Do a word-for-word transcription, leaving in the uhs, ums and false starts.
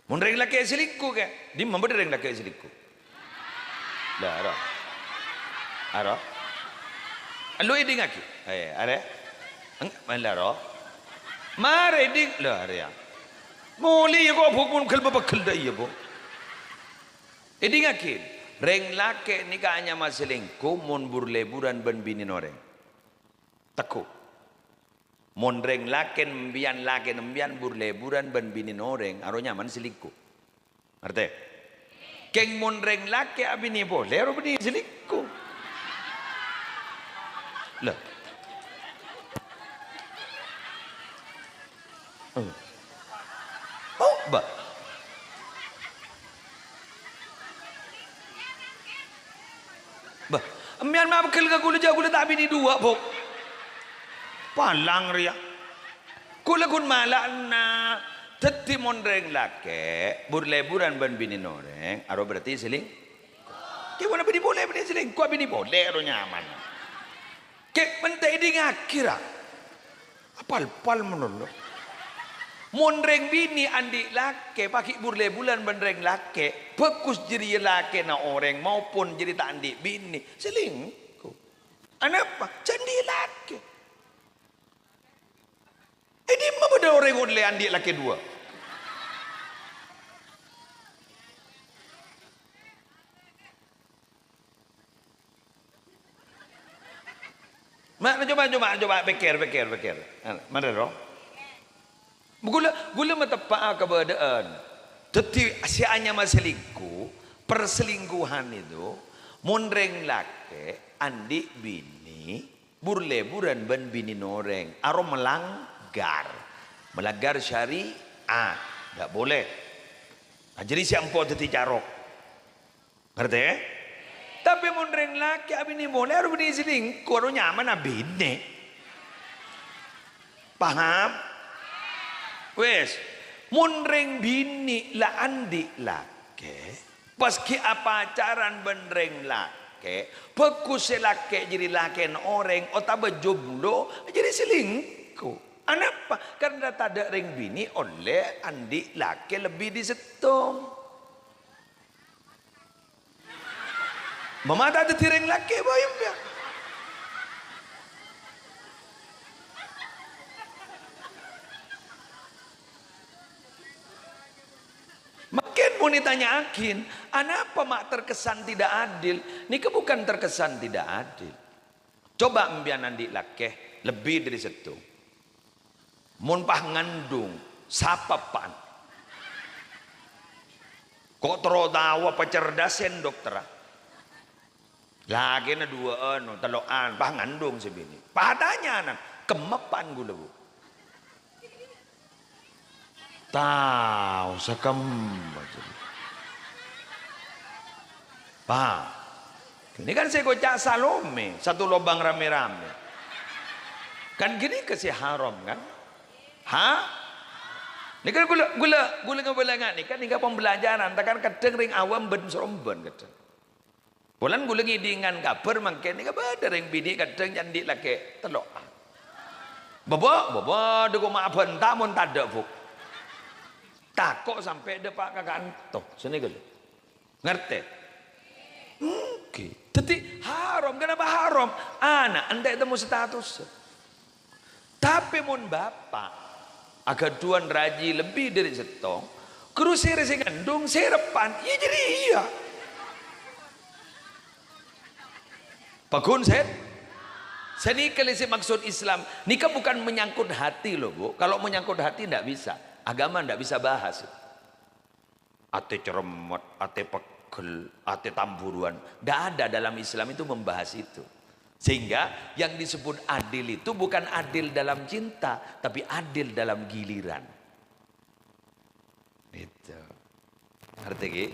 Mon rèng lakè' selingkuh, kè? Dimma bâdâ rèng lakè' selingkuh? Lah, aro. Aro. Lo èdingngaghi. Eh, arè. Eng-, mala aro. Marè ding-, lah, arè, ya. Molè, ya, kok, Bu, mon ghel-mapegghel dâ' iyâ, Bu. Èdingngaghi. Rèng lakè' nèka anyama selingkuh mon bur-lèburan bân binèna orèng. Tegghu'. Mon rèng lakèn empèyan, lakèn empèyan bur-lèburan bân binèna orèng, aro nyamana selingkuh. Ngartè? Kèng mon rèng lakè' abinè polè, aro bânnè selingkuh. Lah. Eh. Oh, Mbak. Bâh, empèyan mapegghel ka kaulâ, jhâ' kaulâ ta' abinè duwâ', Bu. Palang rèya. Kaulâ ghun mala'ana. Dhâddhi mon rèng lakè' bur-lèburan bân binèna orèng, aro berarti seling-, kèwana binè polè, binè selingkuh, binè polè aro nyamana. Kè' menta èdingngaghi, ra. Apal-pal malolo. Mon rèng binè' andi' lakè, paghi' bur-lèburan bân rèng lakè', bhâghus jârèya lakèna orèng maupun jârèya ta' andi' binè', selingkuh. Anapa? Jhâ' andi' lakè. È dimma bâdâ orèng ollè andi' lakè duwâ'? Ma', coba, coba, coba, pèkkèr, pèkkèr, pèkkèr. Mara, ro. Ghulâ, ghulâ mateppa'a kabâdâ'ân. Dhâddhi, sè anyama selingkuh, perselingkuhan itu, mon rèng lakè' andi' binè, bur-lèburan bân binèna orèng, aro melanggar. Melanggar syariat. Ndak boleh. Nah, jadi sè ampo dhâddhi carok. Ngartè? Tapè mon rèng lakè' abinè molè, aro binè selingkuh, aro nyamana binè. Paham? Wes, mon rèng binè' la andi' lakè', pas ghi' apacaran bân rèng lakè', bhâghus sè lakè' jârèya lakèna orèng otabâ jomblo, jârèya selingkuh. Anapa? Karna tadâ' rèng binè' ollè andi' lakè' lebbi dâri sèttong. Mamata dhâddhi rèng lakè', bâ, empèyan. Mangkèn mon ètanya'aghin, anapa ma' terkesan tidak adil? Nèka bukan terkesan tidak adil. Coba empèyan andi' lakè' lebbi dâri sèttong. Mon pas ngandung, sapa eppa'na? Ko' terro tao apa cerdasèn dokterra? Lakèna duwâ'ân, tello'an, pas ngandung sè binè'. Pas atanya'an, "Kemma eppa'na ghulâ, Bu?" Tao, sakemma, jâ. Paham? Ini kan sè èkoca' Salome, satu lobang rame-rame. Kan ghânèka sè haram, kan? Ha? Nèka ghulâ, ghulâ, ghulâ ngabâlângngaghi nèka, nèka pembelajaran, ta' kan kadhâng rèng awam bân-sorombân kadhâng. Polana ghulâ ngèdhingan kabhâr mangkèn nèka bâdâ rèng binè' kadhâng andi' lakè' tello'an. Bâbâ, bâbâ, dâ' koma abhânta mon tadâ', Bu. Tako' sampè' dâpa' ka kanto. Sanèka lho. Ngartè? Èngghi. Dhâddhi haram. Kenapa haram? Ana' ente' temmo status. Tapè mon bapa' aghâdhuwân rajhi lebbi dâri sèttong, ghuru sèrè sè ngandung, sèrè eppa'na, iyâ jârèya. Pagghun, Sèt? Sanèka lè sè maksud Islam. Nèka bukan menyangkut hati, loh, Bu. Kalau menyangkut hati, ndak bisa. Agama ndak bisa bahas. Atè ceremmet, atè pegghel, atè tamburuwân. Ndak ada, dalam Islam itu membahas itu. Sehingga yang disebut adil itu bukan adil dalam cinta, tapi adil dalam giliran. Itu. Ngartè, ghi?